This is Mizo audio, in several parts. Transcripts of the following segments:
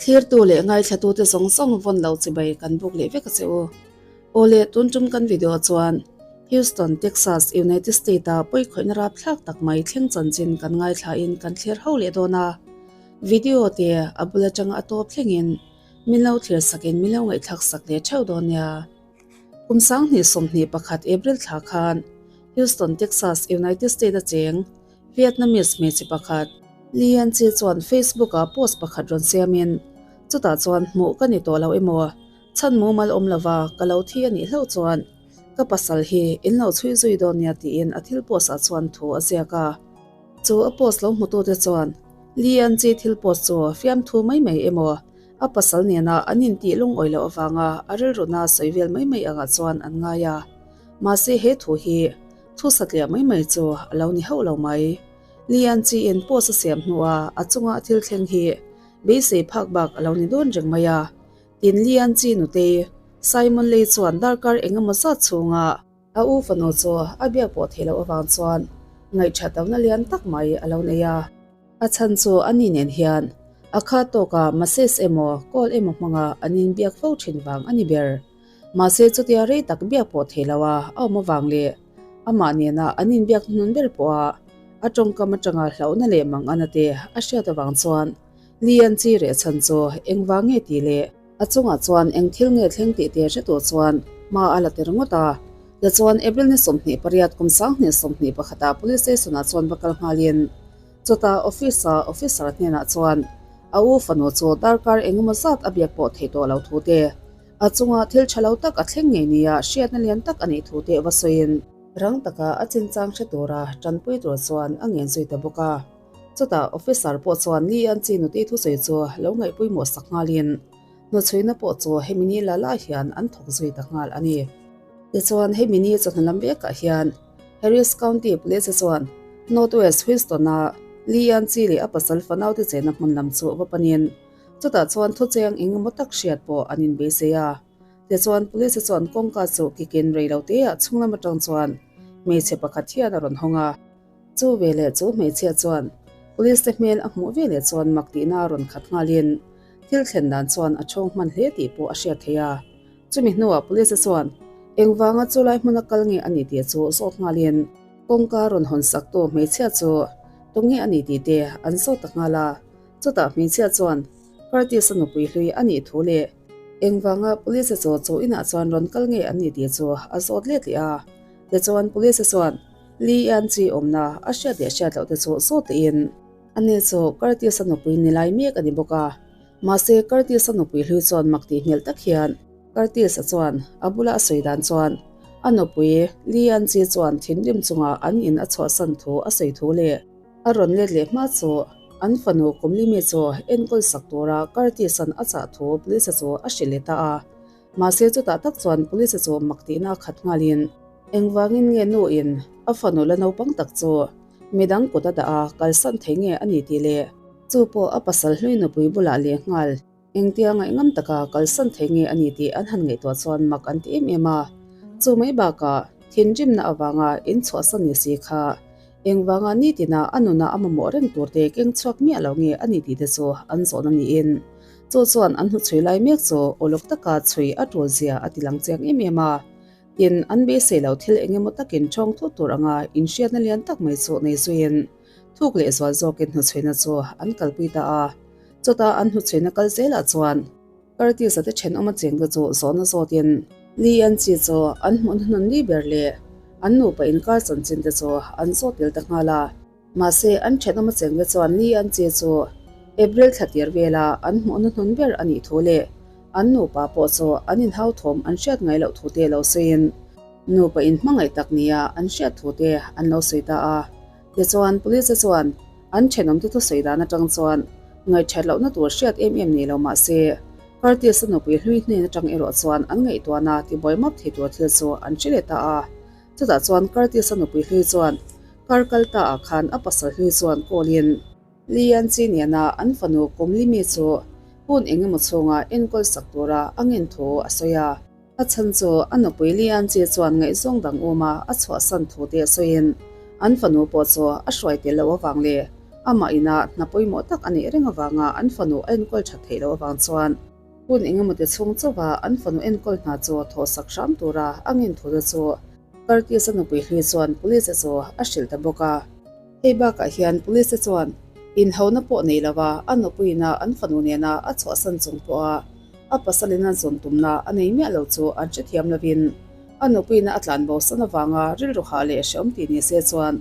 Thlirtu leh ngaithlatute zawng zawng vawn lo chibai kan buk leh vek a che u. Aw le, tun tum kan video chuan Houston, Texas, United State-a pawikhawihna rapthlak tak mai thleng chanchin kan ngaithlain kan thlir ho leh dawn a. Video te a bul atanga a tawp thlengin min lo thlir sakin min lo ngaihthlak sak leh theuh dawn nia. Kum 2021 April thla khan Houston, Texas, United State-a cheng Vietnamese hmeichhe pakhat Lian Chi chuan Facebook-ah post pakhat rawn siamin, Chutah chuan hmuh ka ni tawh lo emaw, chhan mumal awm lova ka lo thi a nih hlauh chuan ka pasal hi in lo chhui zui dawn nia tiin a thil post-ah chuan thu a ziak a. Chu a post lo hmutute chuan Lian Chi thil post chu fiamthu mai mai emaw, a pasal nena an intih lungawi loh avanga a rilruna sawi vel mai mai angah chuan an ngai a. Mahse he thu hi Thu satliah mai mai chu a lo ni hauh lo mai. Lian Chiin post a siam hnua a chunga thil thleng hi beisei phak bak a lo ni dawn reng mai a. Tin Lian Chi nutei Simon Lei chuan darkar eng emaw zat chhunga a u fanu chu a biak pawh theih loh avang chuan ngaihṭhat lohna lian tak mai a lo nei a. A chhan chu a ni nen hian a kha tawka message emaw call emaw hmanga an inbiak fo ṭhin vang a ni ber. Mahse chutia rei tak biak pawh thei lo a a awm avang leh amah nena an inbiak hnun ber pawha a tawngkam atanga hlauhna leh mangana te a hriat avang chuan Lian chi reh chhan chu engvang nge tih leh a chungah chuan eng thil nge thleng tih te hre tur chuan hma a la tir ngawt a. Tichuan April ni 28 kum 2021 ah Police Station ah chuan va kal nghalin chutah office a officer hnenah chuan a u fanu chu darkar engemaw zat a biak pawh thei tawh lo thu te A chunga thil tha lo tak a thleng ngei nia hriatna lian tak a nih thu teh va sawiin, rang taka a chinchang hre tura tanpui tur chuan a ngen zui ta bawk a. Chutah officer pawh chuan Li An Chi nutei thusawi chu lo ngaihpawimawh sak nghalin, hnuchhuina pawh chu hemi ni la la hian an thawk zui ta nghal a ni. Tichuan hemi ni chawhnu lam vekah hian Harris County Police chuan North West Houston-a Li An Chi leh a pasal fanaute chenna hmun lam chu va panin, Chutah chuan thucheng eng emaw tak hriat pawh an inbeisei a. Tichuan police chuan kawngka chu kikin rei lo teah chhunglam atang chuan hmeichhe pakhat hian a rawn hawng a. Chu veleh chu hmeichhia chuan police te hmel a hmuh veleh chuan mak tihna a rawn khat nghalin thil thlen dan chuan a chhawng hman hle tih pawh a hriat theih a. Chumi hnuah police chuan engvanga chulai hmuna kal nge a ni tih chu zawt nghalin kawngka rawn hawn saktu hmeichhia chu tunge a ni tih te an zawt ta nghal a. Chutah hmeichhia chuan Curtis-a nupui hlui a nih thu leh engvanga police chaw chaw inah chuan rawn kal nge an ni tih chu a zawt let leh a. Tichuan police chuan Lee Yan Chi awmna a hriat leh hriat loh te chu zawt lehin ani chu Curtis-a nupui ni lai mek a ni bawk a. Mahse Curtis-a nupui hlui chuan mak tih hmel tak hian Curtis-a chuan a bula a sawi dan chuan a nupui Lee Yan Chi chuan thinrim chunga an in a chhuahsan thu a sawi thu leh A rawn let leh hma chu an fanu Kumlimi chu enkawl sak tura Curtis-a'n a chah thu police chu a hrilh leh ta a. Mahse chutah tak chuan police chu mak tihna a khat nghalin engvangin nge nuin a fanu la naupang tak chu midang kut a dah a kalsan thei nge a ni tih leh chu pawh a pasal hlui nupui bulah leh nghal Engtia ngaihngam taka kalsan thei nge a ni tih an han ngaihtuah chuan mak an ti em em a. Chu mai bakah thinrimna avanga inchhuahsan ni si kha engvanga nitina a nuna a mamawh reng turte keng chhuak miah lo nge a ni tih te chu an zawhna niin chu chuan an hnuchhui lai mek chu uluk taka chhui a tul zia a ti lang chiang em em a. Tin, an beisei lo thil eng emaw takin thawng thut tur anga inhriatna lian tak mai chu nei zuiin thuk leh zual zawkin hnuchhuina chu an kalpui ta a. Chutah an hnuchhuina kal zelah chuan Curtis-a te thenawm a chengte chu zawhna zawtin Lee an chi chu an hmuh hnuhnun ni ber leh an nupa inkar chanchin te chu an zawt tel ta nghal a. Mahse, an thenawm a chengte chuan Lee an chi chu April thla tir vela an hmuh hnuhnun ber a nih thu leh an nupa pawh chu an inhau thawm an hriat ngai loh thu te lo sawiin nupa inhmangaih tak nia an hriat thu te an lo sawi ta a. Tichuan, Police chuan an thenawmte thusawi dan atang chuan ngaihthat lohna tur hriat em em nei lo mah se, Curtis-a nupui hlui hnen atang erawh chuan an ngaihtuahna tibuai map thei tur thil chu an hre leh ta a. Chutah chuan Curtis-a nupui hlui chuan kar kal ta ah khan a pasal hlui chuan call-in Lian Chi nena an fanu Kumli mi chu hun engemaw chhunga enkawl sak tura a ngen thu a sawi a. A chhan chu a nupui Lian Chi chuan ngaihzawng dang uma a chhuahsan thu te sawiin an fanu pawh chu a hruai tel loh avang leh Amah ina hna pawimawh tak a neih reng avanga an fanu a enkawl that theih loh avang chuan hun engemaw ti chhung chauha an fanu enkawl hna chu thawhsak hram tura a ngin thu te chu Curtis-a nupui hlui chuan police chu a hrilh ta bawk a. Hei bakah hian police te chuan inhona pawh nei lova a nupuiina an fanu nena a chhuahsan chung pawha a pasalin a zawn tumna a nei miah lo chu an hrethiam lovin a nupuiina a tlan bosan avanga rilru hah leh hreawm ti ni se chuan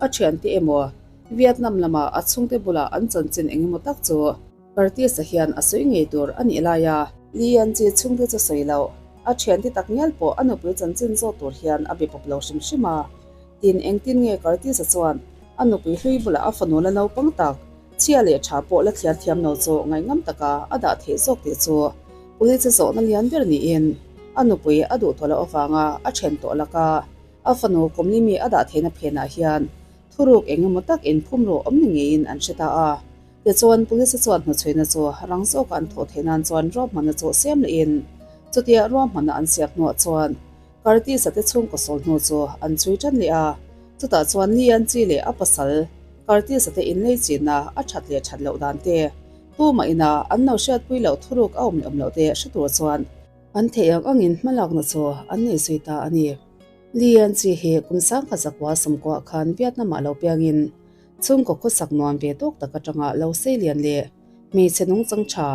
a thiante emaw Vietnam lama a chhungte bulah an chanchin engemaw tak chu Curtis-a hian a sawi ngei tur a nih lai a. Lian chi chhungte chu sawi loh, a thiante tak ngial pawh a nupui chanchin zawt tur hian a be pawp lo hrim hrim a. Tin, engtin nge Curtis-a chuan a nupui hlui bulah a fanu la naupang tak, chhia leh tha pawh la thliar thiam lo chu ngaihngam taka a dah theih zawk tih chu police zawhna lian ber niin a nupui a duh tawh loh avanga a then tawh laka a fanu kumli mi a dah theihna phenah hian thuruk engemaw tak inphum ru awm ni ngeiin an hre ta a. Tichuan, police chuan hnuchhuina chu rang zawka an thawh theih nan chuan ruahmanna chu siam lehin chutia ruahmanna an siam hnuah chuan Curtis-a te chhungkaw sawl hnu chu an chhui tan leh a, chutah chuan Lee an chi leh a pasal Curtis-a te inlei chinna a that leh that loh dan te, tumah ina an lo hriatpui loh thuruk a awm leh awm loh te hre tur chuan an theih ang angin hmalakna chu an nei zui ta a ni. Lee an chi hi kum sangkhat zakua sawmkuah khan Vietnam-ah lo piangin chhungkaw khawsak nuam ve tawk tak atanga lo sei lian leh hmeichhe nungchang tha,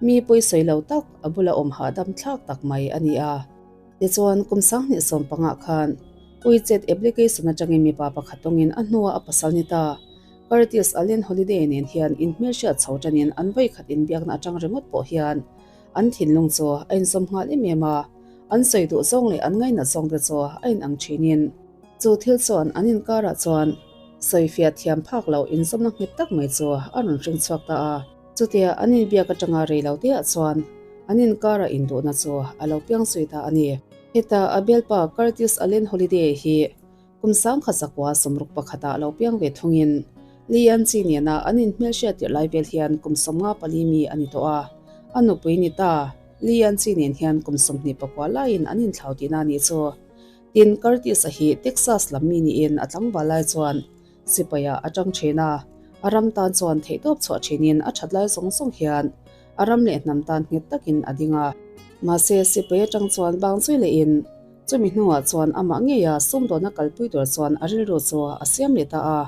mi pawi sawi lo tak a bula awm hahdam thlak tak mai a ni a. Tichuan, kum 2015 khan WeChat application atangin mipa pakhat tawngin a hnua a pasal ni ta. Curtis Allen Holiday nen hian inhmelhriat chho tanin an vawikhat inbiakna atang ringawt pawh hian an thinlung chu a inzawm nghal em em a, an sawi duh zawng leh an ngainat zawng te chu a inang thinin chu thil chuan an inkarah chuan sawifiah thiam phak loh inzawmna nghet tak mai chu a rawn hring chhuak ta a. Chutia an inbiak atanga rei lo teah chuan an inkara induhna chu a lo piang zui ta a ni. Heta a bialpa Curtis Allen Holiday hi kum 1900 sawmruk pakhatah lo piang ve thungin Lee An Chi nena an inhmelhriat tirh lai vel hian kum 54 mi a ni tawh a. A nupui ni ta Lee An Chi nen hian kum 24 laiin an inthlau tihna a nih chu. Tin, Curtis-a hi Texas lam mi niin a tlangval lai chuan Sipaia a tang thin a, a ram tan chuan theihtawp chhuah thinin a that lai zawng zawng hian a ram leh hnam tan nghet takin a ding a. Mahse, sipai atang chuan bang zui lehin chumi hnuah chuan amah ngeia sumdawna kalpui tur chuan a rilru chu a siam leh ta a.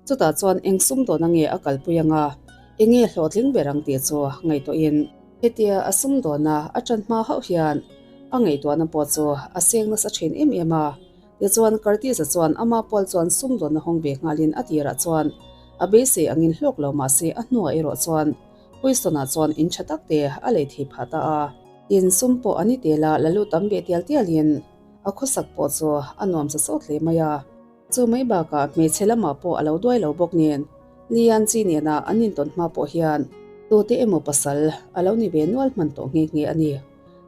Chutah chuan eng sumdawna nge a kalpui anga, enge hlawhtling ber ang tih chu ngaihtuahin. Hetia a sumdawna a tan hma hauh hian a ngaihtuahna pawh chu a seng nasa thin em em a. Tichuan, Curtis-a chuan ama pual chuan sumdawnna hawng ve nghalin a tirah chuan a beisei angin hlawk lo mah se a hnuah erawh chuan Houston-ah chuan in tha tak te a lei thei phah ta a. Tin, sum pawh a ni tel a, la lut tam ve tial tialin a khawsak pawh chu a nuam sa sawt hle mai a. Chu mai bakah hmeichhe lamah pawh a lo duai lo bawk nen, Lian chi nena an intawn hma pawh hian tute emaw pasal a lo ni ve nual hman tawh nghe nghe a ni.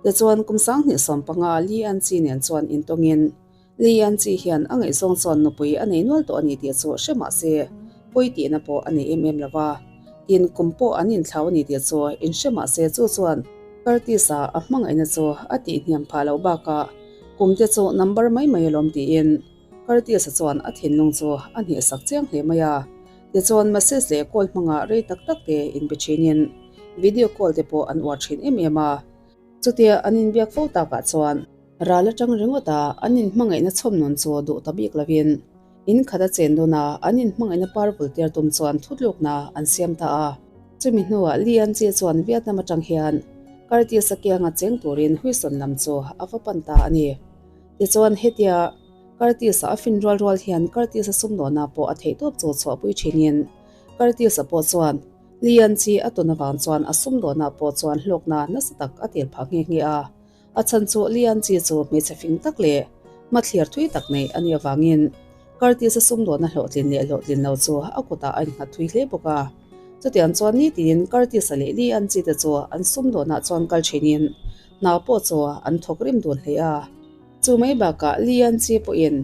Tichuan, kum 2015 Li An Chi nen chuan intawngin, Li An Chi hian a ngaihzawng chuan nupui a nei nual tawh a ni tih chu hre mah se, pawi tihna pawh a nei em em lo va. Tin, kum pawh an inthlau a ni tih chu inhre mah se chu chuan Curtis-a a hmangaihna chu a tihhniam phah loh bakah kum te chu number mai mai alawm tiin Curtis-a chuan a thinlung chu a hnehsak chiang hle mai a. Tichuan, message leh call hmanga rei tak tak te inbe thinin video call te pawh an uar thin em em a. Chutia an inbiak fo takah chuan ral atang ringawt a an inhmangaihna chhawmnawn chu duh ta bik lovin in khat a chen dawn a, an inhmangaihna par vul tir tum chuan thutlukna an siam ta a. Chumi hnuah Li An Chi chuan Vietnam atang hian Curtis-a kianga cheng turin Huisawn lam chu a va pan ta a ni. Tichuan hetia Curtis-a a fin rual rual hian Curtis-a sumdawna pawh a theihtawp chu chhuahpui thinin Curtis-a pawh chuan Lian chi a tawn avang chuan a sumdawna pawh chuan hlawkna nasa tak a tel phah nghe nghe a. A chhan chu Lian chi chu hmeichhe fing tak leh hmathlir thui tak nei a nih avangin Curtis-a sumdawna hlawhtlin leh hlawhtlin lo chu a kutah a innghat thui hle bawk a. Chutiang chuan nitin Curtis-a leh Lian chi te chu an sumdawnah chuan kal thinin hna pawh chu an thawk rim dun hle a. Chu mai bakah Lian Chi pawhin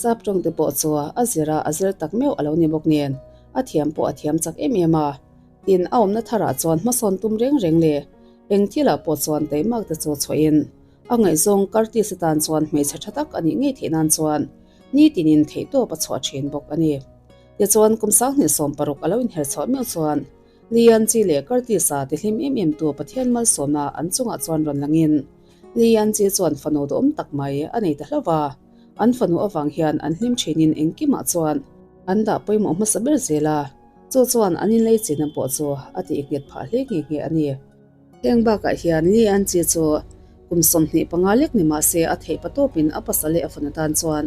sap tawng te pawh chu a zir a, a zir tak meuh a lo ni bawk nen a thiam pawh a thiam chak em em a. Tin, a awmna tharah chuan hmasawn tum reng reng leh eng thilah pawh chuan teimak te chu chhuahin a ngaihzawng Curtis atan chuan hmeichhe tha tak a nih ngei theih nan chuan nitinin theihtawp a chhuah thin bawk a ni. Tichuan, kum 2016 a lo inher chhuah meuh chuan Lian Chi leh Curtis-a tihlim em em tu Pathian malsawmna an chungah chuan rawn langin Lian Chi chuan fanu duhawm tak mai a nei ta hlauh va. An fanu avang hian an hlim thinin engkimah chuan an dah pawimawh hmasa ber zel a, chu chuan an inlei chinna pawh chu a tih nghet phah hle nghe nghe a ni. Heng bakah hian Li An Chi chu kum 25 lek ni mah se a theih patawpin a pasal leh a fanu tan chuan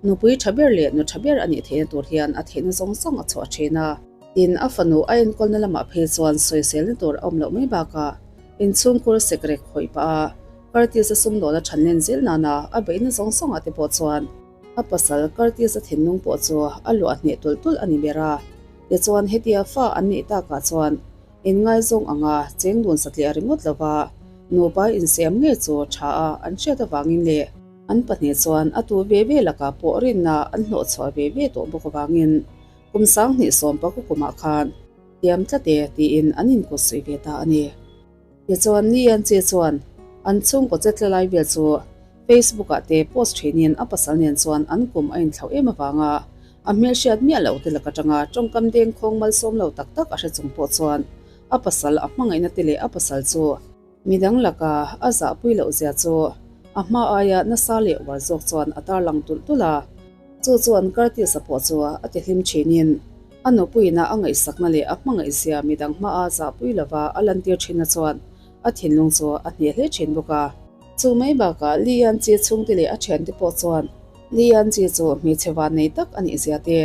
nupui tha ber leh nu tha ber a nih theihna tur hian a theihna zawng zawng a chhuah thin a. Tin, a fanu a enkawlna lamah phei chuan sawiselna tur a awm loh mai bakah inchhungkhur sekrek khawih pah a Curtis-a sumdawn a than len zel nana a beihna zawng zawngah te pawh chuan a pasal Curtis-a thinlung pawh chu a luah hneh tulh tulh a ni ber a. Tichuan hetia fa an neih takah chuan Inngaizawng anga cheng dun satliah ringawt lova nupa insiam ngei chu tha a an hriat avangin leh an pahnih chuan a tu ve ve lakah pawh rinna an hlawhchhuah ve ve tawh bawk avangin kum 2019 kumah khan tiam tlat e tiin an inkut suih ve ta a ni. Tichuan Ni An Chi chuan an chhungkaw che tla lai vel chu Facebook ah te post thinin a pasal nen chuan an kum a inthlauh em avanga a hmelhriat miah loh te lak atanga tawngkam dengkhawng malsawm lo tak tak a hre chung pawh chuan a pasal a hmangaihna te leh a pasal chu midang laka a zahpui loh zia chu a hma aia nasa leh uar zawk chuan a tarlang tulh tulh a. Chu chuan Curtis-a pawh chu a ti hlim thinin a nupuiina a ngaihsakna leh a hmangaihzia midang hmaa zahpui lova a lantir thinna chuan a thinlung chu a hneh hle thin bawk a. Chu mai bakah Li Yanchi chhungte leh a thiante pawh chuan Li Yanchi chu hmeichhe vannei tak a nih zia te,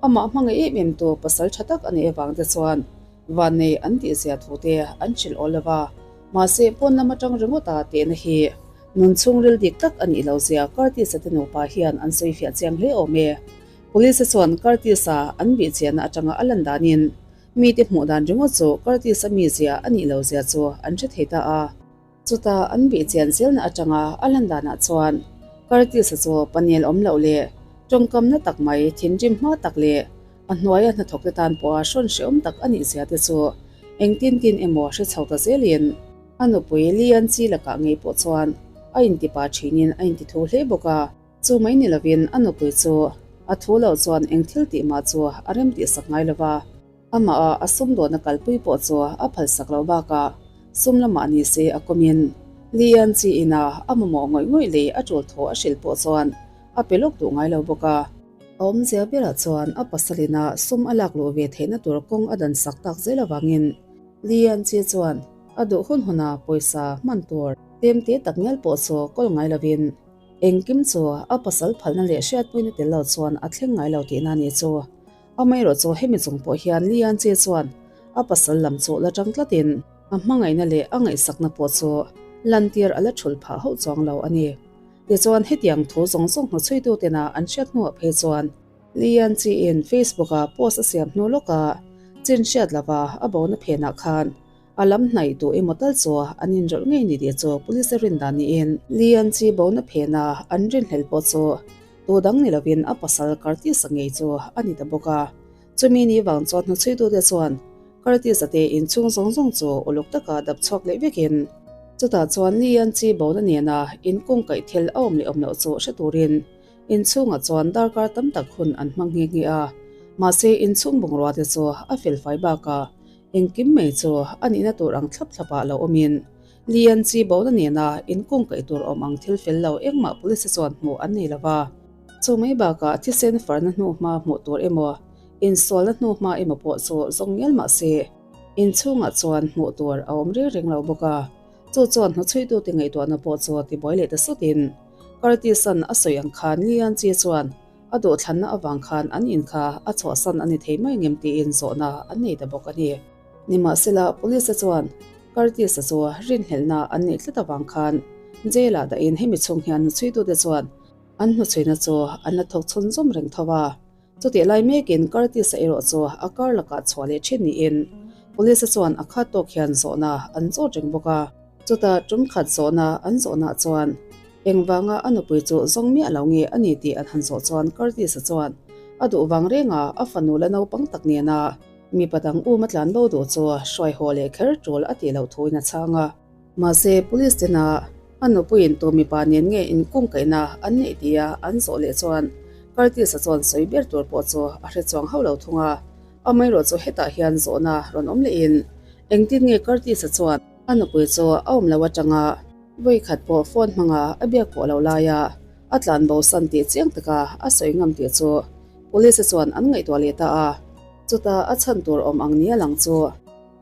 amah hmangaih em em tu pasal tha tak a nih avang te chuan vannei an tih zia thu te an hrilh awl lova. Mahse pawn lam atang ringawta tehna hi nun chhungril dik tak a nih lo zia Curtis-a te nupa hian an sawi fiah chiang hle awm e. Police-a chuan Curtis-a an bih chiahna atanga a lan danin mite hmuh dan ringawt chu Curtis-a mizia a nih lo zia chu an hre thei ta a. Chuta an bih chian zelna atanga a lan danah chuan Curtis-a chu panel awm loh leh tawngkamna tak mai thinrim hma tak leh a hnuaia hnathawkte tan pawha hrawn hrehawm tak a nih zia te chu engtin tin emaw hre chho ta zelin a nupui Lian Chi lakah ngei pawh chuan a intipa thinin a intithu hle bawk a. Chu mai ni lovin a nupui chu a thu loh chuan eng thil tih mah chu a rem tih sak ngai lova, amah a a sum dawhna kalpui pawh chu a phal sak loh bakah sum lamah ni se a kawmin Lian Chi ina a mamawh ngawih ngawih lei a tul thaw a hrilh pawh chuan a pe lawk duh ngai lo bawk a. A awmzia berah chuan a pasal ina sum a lak luh ve theihna tur kawng a dan sak tak zel avangin Lian Chi chuan a duh hun huna pawisa hman tur tlem te tak ngial pawh chu kawl ngai lovin Engkim chu a pasal phalna leh hriatpuina tel lo chuan a thleng ngai lo tihna a ni chu. Amaherawh chu hemi chung pawh hian Lian Che chuan a pasal lam chu la tang tlatin a hmangaihna leh a ngaihsakna pawh chu lantir a la thul phah hauh chuang lo a ni. Tichuan hetiang thu zawng zawng hnuchhuitu tena an hriat hnuah phei chuan Lian Chiin Facebook-a post a siam hnu lawka chin hriat lova a bona phenah khan A lam hnaih duh emaw tal chu an inrawlh ngei ni tih chu police rin dan niin Lian chi bona phena an rinhlelh pawh chu tu dang ni lovin a pasal Curtis-a ngei chu a ni ta bawk a. Chumi ni vang chuan hnuchhuitute chuan Curtis-a te inchhung zawng zawng chu uluk taka dap chhuak leh vekin chutah chuan Lian chi bona nena inkungkaih thil a awm leh awm loh chu hre turin inchhungah chuan darkar tam tak hun an hmang nghe nghe a. Mahse inchhung bungrua te chu a felfai bakah Engkim mai chu a nihna tur ang thlap thlapah lo awmin Lian chi bona nena inkungkaih tur awm ang thil fel lo engmah police chuan hmuh an nei lova. Chu mai bakah thisen farna hnuhma hmuh tur emaw, insualna hnuhma emaw pawh chu zawng ngial mah se, inchhungah chuan hmuh tur a awm reng reng lo bawk a. Chu chuan hnuchhuitute ngaihtuahna pawh chu tibuai leh ta sutin Curtis-a'n a sawi ang khan Lian chi chuan A duhthlanna avang khan an in kha a chhuahsan a ni thei mai ngem tiin zawhna an nei ta bawk a ni. Nimahsela, Police-a chuan Curtis-a chu rinhlelhna an neih tlat avang khan jail-ah dahin hemi chhung hian hnuchhuitute chuan an hnuchhuina chu an la thawk chhunzawm reng tho a. Chutih lai mekin Curtis-a erawh chu a kar lakah chhuah leh thin niin Police-a chuan a khat tawk hian zawhna an zawt reng bawk a. Chutah tum khat zawhna an zawhnaah chuan Engvanga a nupui chu zawng miah lo nge a ni tih an han zawh chuan Curtis-a chuan a duh vang renga a fanu la naupang tak nena mipa dang um a tlan bo duh chu hruai haw leh kher tul a tih loh thuin a chhang a. Mahse, police tena a nupuiin tu mipa nen nge inkungkaihna an neih tia an zawh leh chuan Curtis-a chuan sawi ber tur pawh chu a hre chuang hauh lo thung a. Amaherawhchu hetah hian zawhna rawn awm lehin engtin nge Curtis-a chuan a nupui chu a awm lo atanga vawi khat pawh phone hmanga a biak pawh lo laia a tlan bo san tih chiang taka a sawi ngam tih chu Police-a chuan an ngaihtuah leh ta a. Chuta a chhan tur awm ang nia lang chu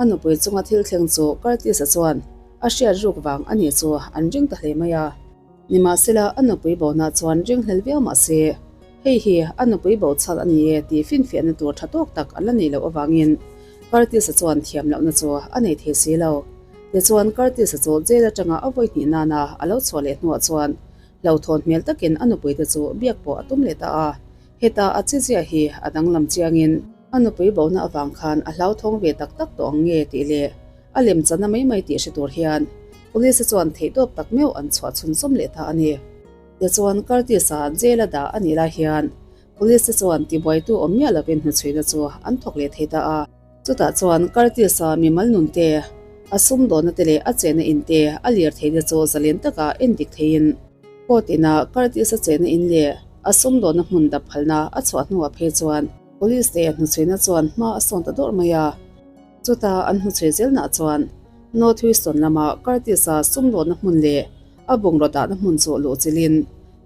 a nupui chunga thil thleng chu Curtis-a chuan a hriat ruk vang a nih chu an ring ta hle mai a. Nimahsela a nupui bohna chuan ringhlel viau mah se, hei hi a nupui bo chhal a ni e tih finfiahna tur tha tawk tak an la neih loh avangin Curtis-a chuan thiam lohna chu a nei thei si lo. Tichuan Curtis-a chu jail atanga a vawi hnih nana a lo chhuah leh hnuah chuan hlauhthawn hmel takin a nupuite chu biak pawh a tum leh ta a. Heta a chizia hi a danglam chiangin a nupui bohna avang khan a hlauthawng ve tak tak tawh ang nge tih leh A lem chana mai mai tih hre tur hian Police chuan theihtawp tak meuh an chhuah chhunzawm leh ta a ni. Tichuan Curtis-a jail a dah a nih lai hian Police chuan tibuaitu awm miah lovin hnuchhuina chu an thawk leh thei ta a. Chutah chuan Curtis-a mimal nun te, a sumdawnna te leh a chenna in te a lir theihna chu zalen taka en dik theiin court ina Curtis-a chenna in leh a sumdawnna hmun dap phalna a chhuah hnuah phei chuan Police te hnuchhuina chuan hma a sawn ta dawrh mai a. Chuta an hmuchhui zelnah chuan North Houston lama Curtis-a sumdawnna hmun leh a bungraw dahna hmun chu luh chilhin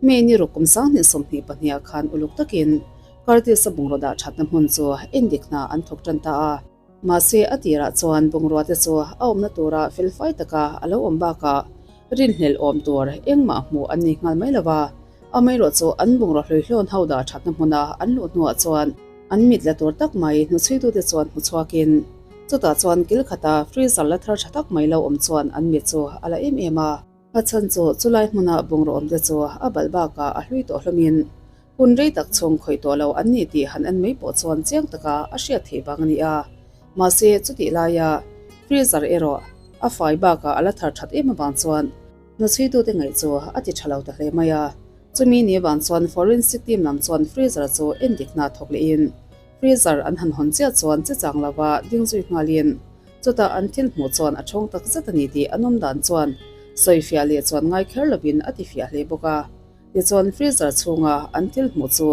May ni ruk kum 2022 ah khan uluk takin Curtis-a bungraw dah thatna hmun chu endik hna an thawk tan ta a. Mahse a tirah chuan bungrua te chu a awmna tura felfai taka a lo awm bakah rinhlelh awm tur engmah hmuh an nei nghal mai lo va, amaherawh chu an bungraw hluihlawn ho dah thatna hmuna an luh hnuah chuan An mit la tur tak mai hnuchhuitute chuan hmu chhuakin chutah chuan kil khata freezer la thar tha tak mai lo awm chuan an mit chu a la em em a. A chhan chu chulai hmuna bungraw awmte chu a balh bakah a hlui tawh hlawmin hun rei tak chhung khawih tawh lo an ni tih han en mai pawh chuan chiang taka a hriat theih vang a ni a. Mahse chutih laia freezer erawh a fai bakah a la thar that em avang chuan hnuchhuitute ngaih chu a ti tha lo ta hle mai a. Chumi ni vang chuan forensic team lam chuan freezer chu endik hna thawk lehin freezer an han hawn chiah chuan che chang lova ding zui nghalin chutah an thil hmuh chuan a thawng tak zet a ni tih an awm dan chuan sawifiah leh chuan ngai kher lovin a tifiah hle bawk a. Tichuan freezer chhunga an thil hmuh chu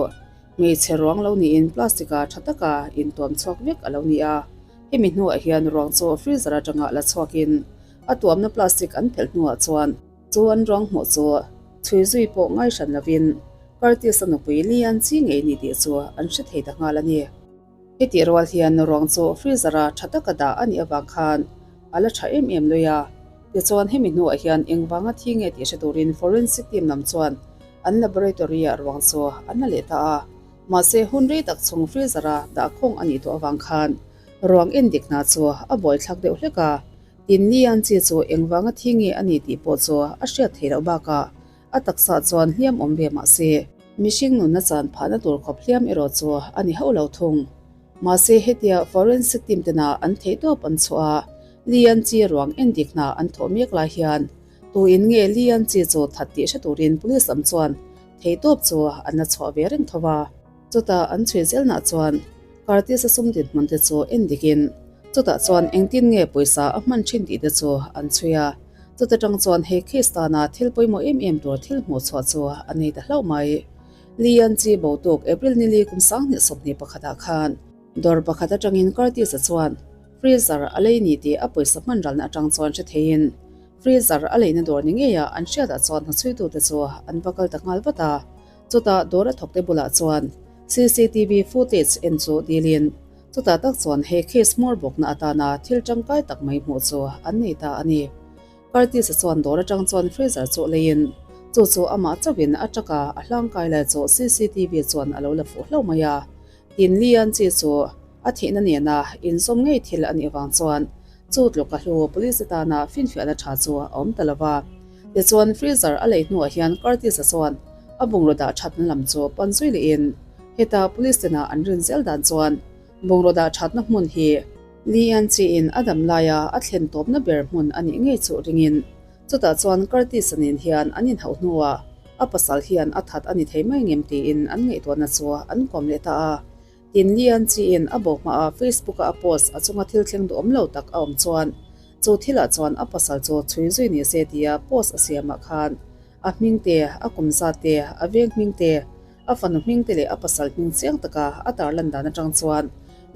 hmeichhe ruang lo niin plastic a tha taka intuam chhuak vek a lo ni a. Hemi hnuah hian ruang chu freezer atanga la chhuakin a tuamna plastic an phelh hnuah chuan Chu an ruang hmuh chu chhui zui pawh ngai hran lovin Curtis-a nupui Lian chi ngei ni tih chu an hre thei ta nghal a ni. Hetih rual hian ruang chu freezer-a tha taka dah a nih avang khan a la tha em em lui a. Tichuan hemi hnuah hian engvanga thi nge tih hre turin forensic team lam chuan an laboratory-ah ruang chu an la leh ta a. Mahse hun rei tak chhung freezer-a dah khawng a nih tawh avang khan ruang endik hna chu a buaithlak deuh hlek a. Tinlian chi chu engvanga thi nge a ni tih pawh chu a hriat theih loh bakah a taksa chuan hliam awm ve mah se, mihring nunna chan phahna tur khawp hliam erawh chu a ni hauh lo thung. Mahse hetia forensic team tena an theihtawp an chhuah a, Lian chi ruang endik hna an thawh mek lai hian tuin nge Lian chi chu that tih hre turin police lam chuan theihtawp chu an la chhuah ve reng tho va. Chutah an chhui zelnah chuan Curtis-a sum dinhmun te chu en dikin chutah chuan engtin nge pawisa a hman thin tih te chu an chhui a. Chuta tang chuan he case tana thil pawimawh em em tur thil hmuh chhuah chu a nei ta hlauh mai. Lian chi botuk April nili kum 2021 ah khan dawr pakhat atangin Curtis-a chuan freezer a lei ni tih a pawisa hman ralna atang chuan hre theiin freezer a leina dawr ni ngeia an hriatah chuan hnuchhuitute chu an va kal ta nghal vat a. Chutah dawr a thawkte bulah chuan cctv footage en chu dilin chutah tak chuan he case hmawr bawkna atana thil tangkai tak mai hmuh chu an nei ta a ni. Curtis-a chuan dawr atang chuan freezer chu leiin chu chu amah chauhin a truck-a a hlangkai lai chu cctv chuan a lo la fuh hlauh mai a. Tin Lian chi chu a thihna nena inzawm ngei thil a nih avang chuan chu tluk a hlu police tana finfiahna tha chu a awm ta lo va. Tichuan freezer a lei hnuah hian Curtis-a chuan a bungraw dah thatna lam chu pan zui lehin heta police tena an rin zel dan chuan bungraw dah thatna hmun hi Lian chiin a dam laia a thlen tawpna ber hmun a nih ngei chu ringin chutah chuan Curtis-a nen hian an inhauh hnuah a pasal hian a that a ni thei mai ngem tiin an ngaihtuahna chu an kawm leh ta a. Tin Lian chiin a bo hmaah Facebook-a a post a chunga thil thleng duhawm lo tak a awm chuan chu thilah chuan a pasal chu chhui zui ni se tia post a siamah khan a hming te, a kum zat te, a veng hming te, A fanu hming te leh a pasal hming chiang taka a tarlan dan atang chuan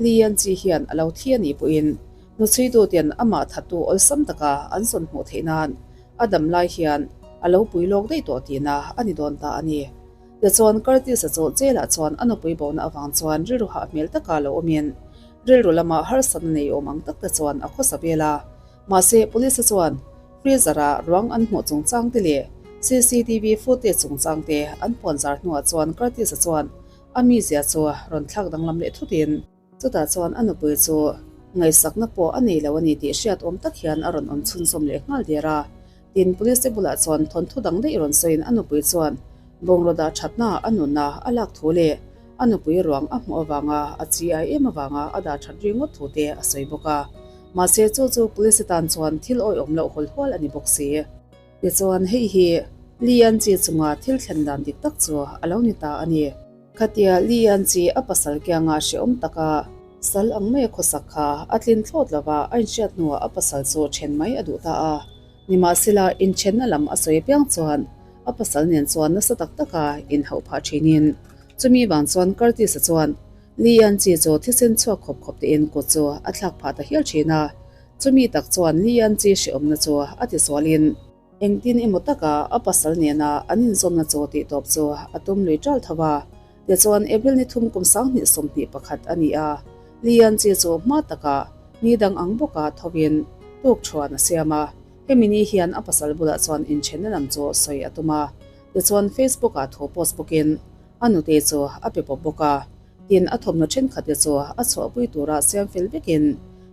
Li Yanchi hian a lo thi a nih pawhin hnuchhuituten amah thattu awlsam taka an sawn hmuh theih nan a dam lai hian a lo pui lawk daih tawh tihna a ni dawn ta a ni. Tichuan Curtis-a chu jail-ah chuan a nupui bona avang chuan rilru hah hmel taka lo awmin rilru lama harsatna nei awm ang tak te chuan a khawsa vel a. Mahse, Police-a chuan freezer-a ruang an hmuh chungchang te leh CCTV footage chungchang te an puanzar hnuah chuan Curtis-a chuan a mizia chu rawn thlak danglam leh thutin, chutah chuan a nupui chu ngaihsakna pawh a nei lo a ni tih hriat awm tak hian a rawn awm chhunzawm leh nghal der a. Tin, Police te bulah chuan thawnthu dang daih rawn sawiin a nupui chuan bungraw dah thatna a nunna a lak thu leh a nupui ruang a hmuh avanga a chi ai em avanga a dah that ri ngawt thu te a sawi bawk a. Mahse, chu chu Police te tan chuan thil awihawm loh hawl hual a ni bawk si. Tichuan, hei hi Li Yanchi chunga thil thlen dan dik tak chu a lo ni ta a ni. Khatia Li Yanchi a pasal kianga hrehawm taka sal ang maia khawsak kha a tlin thlawt lova a inhriat hnuah a pasal chu then mai a duh ta a. Nimahsela, inthenna lam a sawi apiang chuan a pasal nen chuan nasa tak taka inhauh phah thinin chumi vang chuan Curtis-a chuan Li Yanchi chu thisen chhuak khawp khawp tein kut chu a thlak phah ta hial thin a. Chumi tak chuan Li Yanchi hrehawmna chu a tisualin engtin emaw taka a pasal nena an inzawmna chu tihtawp chu a tum lui ṭal tho a. Tichuan, April ni thum kum 2021 a ni a, Li Yanchi chu hma taka ni dang ang bawka thovin tuk thuan a siam a. Hemi ni hian a pasal bulah chuan inthenna lam chu sawi a tum a. Tichuan, Facebook-ah thu post bawkin a nute chu a pe pawp bawk a. Tin, a thawmhnaw thenkhatte chu a chhuahpui tura siam fel vekin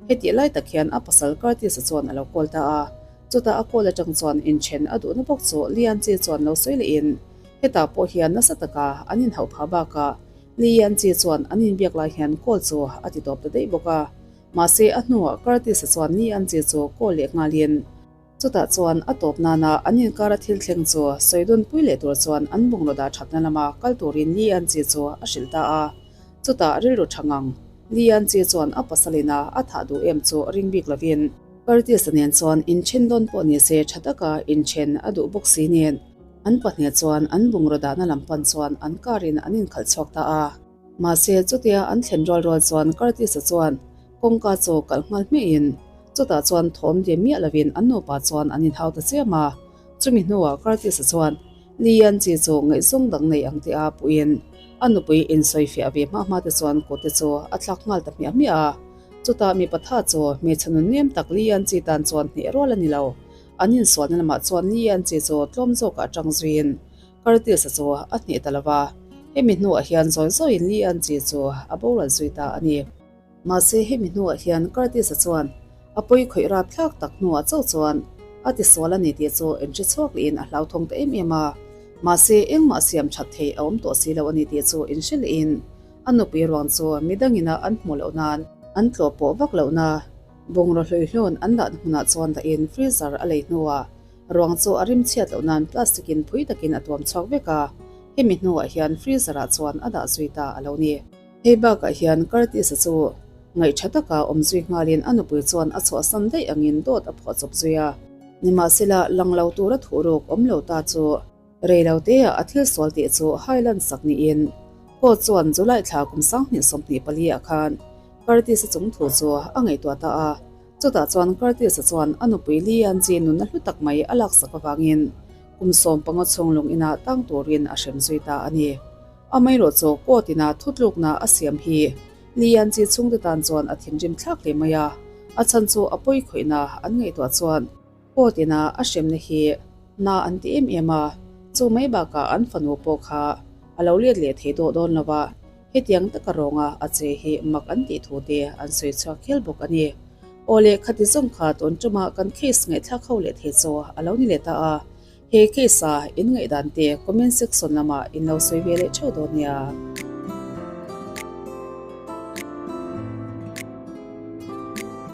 hetih lai tak hian a pasal Curtis-a chuan a lo call ta a. Chutah a call atang chuan inthen a duhna bawk chu Lianchi chuan lo sawi lehin hetah pawh hian nasa taka an inhauh phah bakah Lianchi chuan an inbiak lai hian call chu a ti tawp ta daih bawk a. Mahse, a hnuah Curtis-a chuan Lianchi chu call leh nghalin, Chutah chuan a tawp nana an inkara thil thleng chu sawi dawn pui leh tur chuan an bungraw dah thatna lama kal turin Li Yanchi chu a hrilh ta a. Chutah rilru tha ngang, Li Yanchi chuan a pasalina a thah duh em chu ring bik lovin, Curtis-a nen chuan inthen dawn pawh ni se tha taka inthen a duh bawk si nen, an pahnih chuan an bungraw dahna lam pan chuan an car in an inkhalh chhuak ta a. Mahse, chutia an thlen rual rual chuan Curtis-a chuan kawngka chu kalh nghal hmiahin, chutah chuan thawm diam miah lovin an nupa chuan an inhau ta chiam a. Chumi hnuah Curtis-a chuan Li Yanchi chu ngaihzawng dang nei ang tih a puhin a nupui insawifiah ve hma hma te chuan kut te chu a thlak nghal ta hmiah hmiah a. Chutah mipa tha chu hmeichhe nun nem tak Li Yanchi tan chuan hneh rual a ni lo. An insualna lamah chuan Li Yanchi chu tlawm zawkah a tang zuiin Curtis-a chu a hneh ta lo va, hemi hnuah hian zawi zawiin Li Anchi chu a boral zui ta a ni. Mahse, hemi hnuah hian Curtis-a chuan a pawi khawih rap thlak tak hnuah chauh chuan a tisual a ni tih chu inhre chhuak lehin a hlauthawng ta em em a. Mahse, engmah siam that theih a awm tawh si lo a ni tih chu inhre lehin a nupui ruang chu midangina an hmuh loh nan an tlawh pawh vak lohna bungraw hluihlawn an dahna hmunah chuan dahin freezer a lei hnuah Ruang chu a rim chhiat loh nan plastic in phui takin a tuam chhuak vek a, hemi hnuah hian freezer ah chuan a dah zui ta a lo ni. Hei bakah hian Curtis-a chu ngaih tha taka awm zui nghalin a nupui chuan a chhuahsan daih angin dawt a phuah chawp zui a. Nimahsela, lang lo tura thuhruk awm lo ta chu rei lo teah a thil sual tih chu Highland sak niin court chuan July thla kum 2024 ah khan Curtis-a chung thu chu a ngaihtuah ta a. Chutah chuan Curtis-a chuan a nupui Li Yanji nunna hlu tak mai a laksak avangin kum 15 chhung lung inah tang turin a hrem zui ta a ni. Amaherawhchu court ina thutlukna a siam hi Li Yanji chhungte tan chuan a thinrim thlak hle mai a, a chhan chu a pawi khawihna an ngaihtuah chuan court ina a hremna hi na an ti em em a, chu mai bakah an fanu pawh kha a lo let leh thei dawh dawn lo a. Hetiang taka rawnga a che hi mak an tih thu te an sawi chhuak hial bawk a ni. Aw leh khati zawng kha tun tuma kan case ngaihthlak ho leh thei chu a lo ni leh ta a. He case a in ngaihdan te comment section lamah in lo sawi ve leh theuh dawn nia.